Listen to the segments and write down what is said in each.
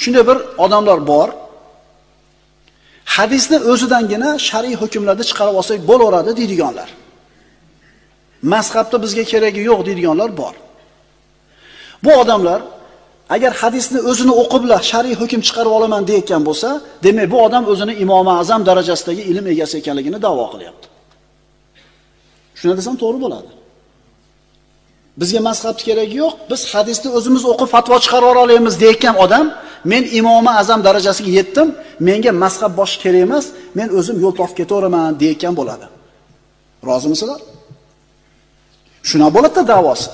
Shunday bir odamlar bor. Hadisni o'zidangina shar'iy hukmlarni chiqarib olsak bo'laveradi deydiganlar. Mazhabda bizga keragi yo'q deydiganlar bor. Bu odamlar agar hadisni o'zini o'qiblar shar'iy hukm chiqarib olaman deyotgan bo'lsa, demak bu odam o'zini Imom Azam darajasidagi ilm egasi ekanligini da'vo qilyapti. Shuni desam to'g'ri bo'ladi. Bizga mazhabni keragi yo'q, biz hadisni o'zimiz o'qib fatvo chiqarib olamiz deyotgan odam, men Imom Azam darajasiga yetdim, menga mazhab boshi kerak emas, men o'zim yo'l topib ketaveraman deyotgan bo'ladi. Rozimisizlar? Shuna bo'ladi da'vosi.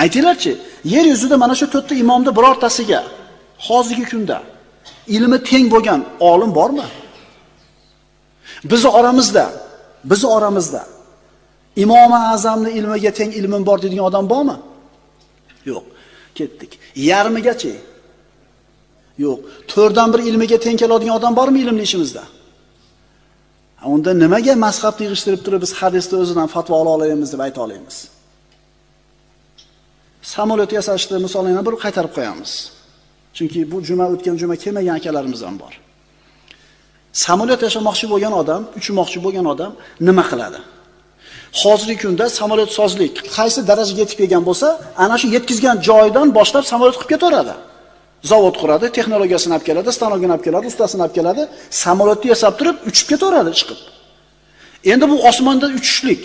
Aytinglarchi, yer yuzida mana shu to'rtta imomda birortasiga hozirgi kunda ilmi teng bo'lgan olim bormi? Bizi oramizda Imom Azamning ilmiga teng ilmim bor deydigan odam bormi? Yo'q. Ketdik. Yarmigachi? Yo'q. 1/4 ilmiga teng keladigan odam bormi ilmli ishimizda? Unda nimaga mazhabni yig'ishtirib turib biz hadisni o'zidan fatvo ola olamiz deb ayta olamiz? Samolyot yasashni misolini bir qaytarib qo'yamiz. Chunki bu juma o'tgan juma kelmagan akalarimiz ham bor. Samolyot yashamoqchi bo'lgan odam, uchmoqchi bo'lgan odam nima qiladi? Hozirgi kunda samolyot sozlik qaysi darajaga yetib kelgan bo'lsa, ana shu yetkazgan joyidan boshlab samolyot qilib ketaveradi. Zavod quradi, texnologiyasini olib keladi, stanogini olib keladi, ustasini olib keladi, samolyotni yasab turib uchib ketaveradi chiqib. Endi bu osmonda uchishlik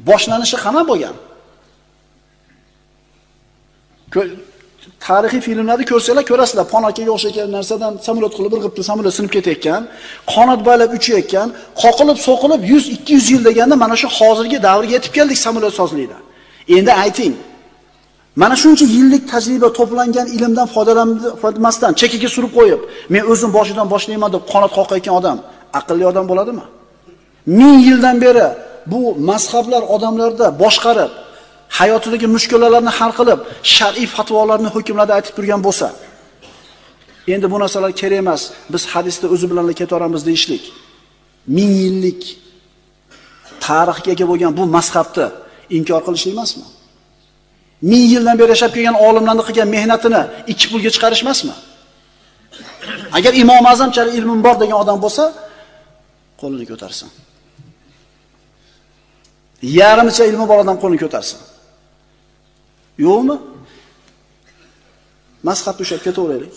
boshlanishi qana bo'lgan? Tarixiy filmlarda ko'rsanglar ko'rasizlar, panokaga o'xshagan narsadan samolyot qilib irg'ib turib samolyot sinib ketayotgan, qanot baylab uchayotgan, qoqilib so'qilib 100-200 yil deganda mana shu hozirgi davrga yetib keldik samolyot sozlikda. Endi ayting, mana shuncha yillik tajriba to'plangan ilmdan foydalanmasdan chekiga surib qo'yib, men o'zim boshidan boshlayman deb qanot qoqayotgan odam aqlli odam bo'ladimi? 1000 yildan beri bu mazhablar odamlarda boshqarib, hayotidagi mushkulalarni hal qilib, shar'iy fatvolarni hukmlarda aytib turgan bo'lsa, endi bu narsalar kerak emas, biz hadisda o'zi bilan ketaveramiz deyishlik 1000 yillik tarixga ega bo'lgan bu mazhabni inkor qilish emasmi? 1000 yildan beri yashab kelgan olimlarning qilgan mehnatini ikki pulga chiqarish emasmi? Agar Imom Azamchalik ilmim bor degan odam bo'lsa, qo'lini ko'tarsin. Yarmicha ilmi bor odam qo'lini ko'tarsin. Yo'qmi? Mazhabni ushlab ketaveraylik.